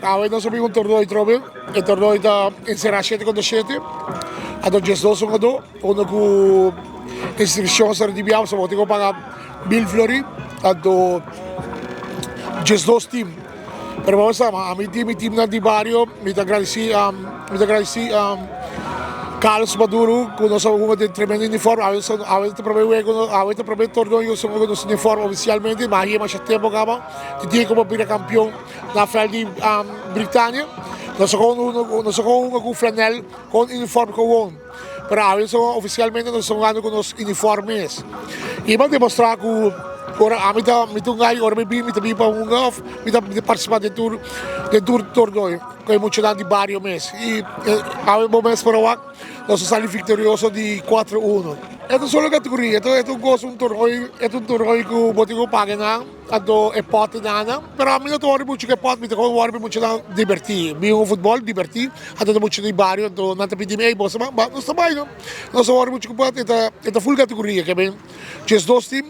Awe nos a bin un torneo atrobe. E torneo ta enserá shete kontra shete. Anto 12 hungadó, unda ku inskripshon a di biaha pasobra bo tin ku paga 1000 florin. Anto 12 tim. Pero bo sa, ami tin mi timnan di bario, mi ta gradisí, mi ta gradisí Carlos Maduro ku nos a hunga den tremendo uniform. Awe awe ta promé wega, awe ta promé torneo ku nos a hunga ku nos uniform ofisialmente. Ma ahi masha tempu kaba di dia ku bo bira kampion na vèlt di Britania. Nos a nos a hunga ku flanel kon uniform gewoon. Pero awe so ofisialmente nos ta hungando ku nos uniform mes. I bo demostrá ku ora ami ta mi ta un gai ora mi bin mi ta bin pa hunga òf mi ta partisipá den tur den tur torneo ku e muchanan di bario mes. I awe bo mes por a wak nos a sali viktorioso di kuater uno. E ta solo kategoria e ta un kos un torneo e ta un torneo ku bo tin ku paga nan. Anto e pot nana, pero ami no ta wòrdu muchu ku e pot, mi ta kon wòrdu pa e muchanan dibertí. Mi hunga futbòl, dibertí, anto ta mucha di bario, anto nan ta pidi mi, ey, bo sa ba? Nos ta bai no. Nos ta wòrdu muchu ku pot, e ta e ta ful kategoria, ke men 12 tim,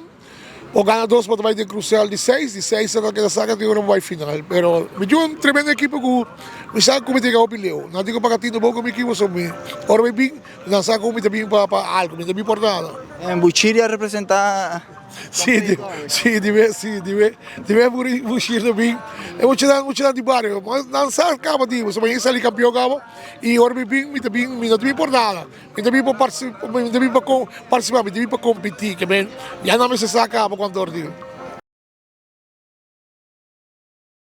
bo gana dos bo ta bai den krusel di seis, di seis nan ta keda saka te ora bo bai final. Pero mi tin un tremendo ekipo ku mi sa ku mi ta yega hopi leu. Nan tin ku paga tino bon ku mi ekipo, so mi ora mi bin, nan sa ku mi ta bin pa pa algu, mi ta bin por nada. En Buchiri a representá. Sí, di, sí, di be, sí, di be, di be buri Bushir ta bin. E muchanan, muchanan di bario, mas nan sa kaba di, pasobra mi sali kampion kaba i ora mi bin, mi ta bin, mi no ta bin por nada. Mi ta bin pa partisipá, mi ta bin pa partisipá, mi ta bin pa kompetí, ke men ya nan mester sa kaba kuantu ora di.